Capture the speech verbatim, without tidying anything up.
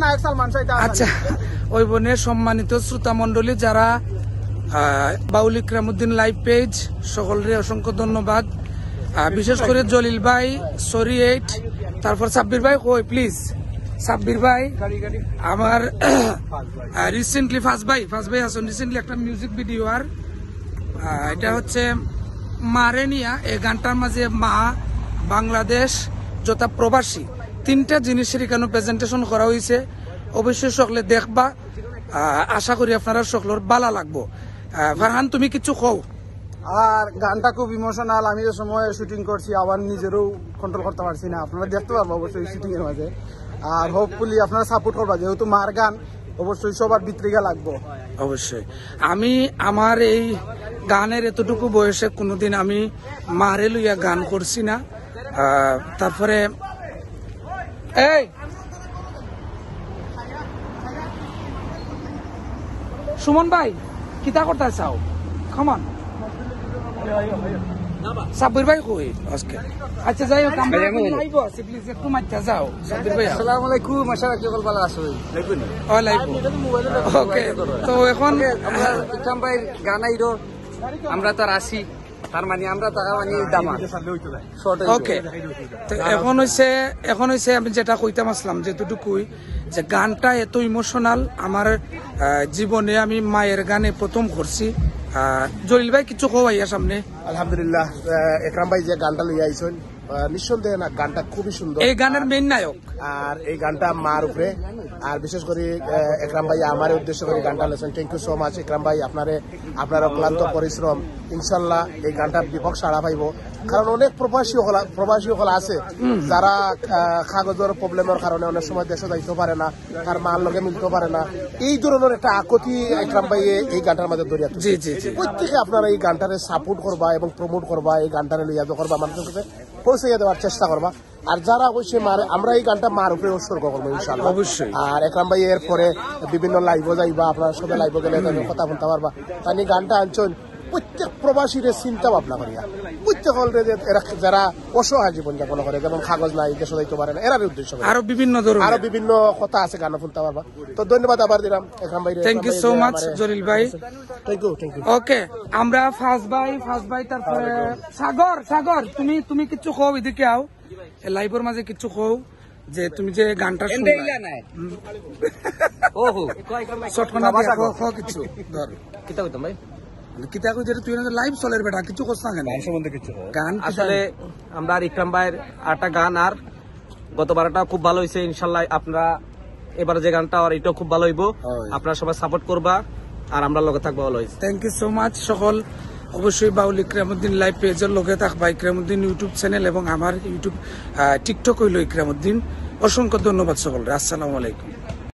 নায়ক সালমান শাহ, এটা আচ্ছা, ওই বনে সম্মানিত শ্রোতা মণ্ডলী, যারা আহ, বাউল ইকরামউদ্দিন লাইভ পেজ, সকলরে অসংখ্য ধন্যবাদ। আহ, বিশেষ করে জলিল ভাই, সরি এইট, তারপর সাব্বির ভাই কই প্লিজ, সাব্বির ভাই আমার রিসেন্টলি ফাজ ভাই, ফাজ ভাই আছেন, রিসেন্টলি একটা মিউজিক ভিডিও আর আহ, এটা হচ্ছে মারে নিয়া, এই গানটার মাঝে মা, বাংলাদেশ, যথা প্রবাসী, তিনটা জিনিসের এখানে প্রেজেন্টেশন করা হয়েছে। অবশ্যই সকলে দেখবা। আহ, আশা করি আপনারা সকলের ভালা লাগবো। আহ, ফারহান, তুমি কিছু কও? আর গানটা খুব ইমোশনাল। আমি যে সময় শুটিং করছি, আমার নিজেরও কন্ট্রোল করতে পারছি না। আপনারা দেখতে পারবো অবশ্যই শুটিং এর মাঝে। আর হোপফুলি আপনারা সাপোর্ট করবা, যেহেতু মার গান, অবশ্যই সবার ভিতরে গিয়া লাগবো। অবশ্যই। আমি আমার এই গানের এতটুকু বয়সে কোনোদিন আমি মারে লইয়া গান করছি না। আহ, তারপরে এই সুমন ভাই, কিতা করতে চাও? কমান সাব্বির ভাই কই আজকে? আচ্ছা, যাই হোক, আমরা এখন লাইভ আছি, প্লিজ একটু মাইতে যাও সাব্বির ভাই। আসসালামু আলাইকুম, আশা রাখি সকল ভালো আছো। ও লাইভ। ওকে, তো এখন আমরা ইকরাম ভাইর গান আইরো, আমরা তার আছি, তার মানে আমরা তার মানে দামান। ওকে, তো এখন হইছে, এখন হইছে আমি যেটা কইতাম আসলাম, যেতটুকুই যে গানটা এত ইমোশনাল, আমার আহ, জীবনে আমি মায়ের গানে প্রথম করছি। আহ, জলিল ভাই, কিছু কও আইয়া সামনে। আলহামদুলিল্লাহ, আহ, একরাম ভাই যে গানটা লইয়া আইছইন, আহ, নিঃসন্দেহে না, গানটা খুবই সুন্দর। এই গানের মেইন নায়ক। আর এই গানটা মার উপরে, আর বিশেষ করে আহ, একরাম ভাই আমার উদ্দেশ্য করে গানটা লেখছেন। থ্যাংক ইউ সো মাচ একরাম ভাই, আপনারে, আপনার অক্লান্ত পরিশ্রম। ইনশাল্লাহ এই গানটা ব্যাপক সাড়া পাইবো, কারণ অনেক প্রবাসী হলা, প্রবাসী হলা আছে যারা আহ, কাগজের প্রবলেমের কারণে অনেক সময় দেশে যাইতে পারে না, তার মার লগে মিলতে পারে না। এই ধরনের একটা আকুতি একরাম ভাই এই গানটার মাঝে ধরিয়া তুলছে। জি, জি, জি। প্রত্যেকে আপনারা এই গানটারে সাপোর্ট করবা এবং প্রমোট করবা, এই গানটারে লইয়া যাও করবা, মানুষের কাছে পৌঁছাইয়া দেওয়ার চেষ্টা করবা। আর যারা অবশ্যই মার, আমরা এই গানটা মার উপরে উৎসর্গ করবো ইনশাআল্লাহ। অবশ্যই। আর একরাম ভাই এর পরে বিভিন্ন লাইভও যাইবা, আপনারা সবাই লাইভও গেলে তাদের কথা শুনতে পারবা। তানি গানটা আনছইন প্রত্যেক প্রবাসীরে চিন্তা ভাবনা করিয়া, প্রত্যেক হলরে যে এরা যারা অসহায় জীবন যাপন করে, যেমন কাগজ নাই, দেশে যাইতে পারে না, এরারে উদ্দেশ্য করে। আরো বিভিন্ন ধরনের। আরো বিভিন্ন কথা আছে, গানও শুনতে পারবা। তো ধন্যবাদ আবার দিলাম একরাম ভাই। Thank you so much Jalil ভাই। Thank you, thank you. Okay, আমরা ফাজ ভাই, ফাজ ভাই, তারপরে সাগর, সাগর, তুমি, তুমি কিছু কও, এদিকে আও, লাইভের মাঝে কিছু কও, যে তুমি যে গানটা এমনি শুনলা। ইলা নাই। হুম। ওহো। শর্ট করে বাবা দেখো, সাগর। কও কিছু, ধর। কিতা কইতাম ভাই? মানে কিতা কই, যেটা তুই লাইভ চলের বেটা, কিছু করছ না কেন? গান সম্বন্ধে কিছু কও। গান কিতা? আসলে আমরা আর ইকরাম ভাইর আরেকটা গান আর গতবারটা খুব ভালো হইছে, ইনশাল্লাহ আপনারা এবার যে গানটা আর এটাও খুব ভালো হইবো। হয়। আপনারা সবাই সাপোর্ট করবা আর আমরা লগে থাকবো always. Thank you so much সকল। অবশ্যই বাউল ইকরামউদ্দিন লাইভ পেজের লগে থাকবা, ইকরামউদ্দিন ইউটিউব চ্যানেল এবং আমার ইউটিউব, আহ, টিকটক হইলো ইকরামউদ্দিন। অসংখ্য ধন্যবাদ সকলরে। আসসালামু আলাইকুম।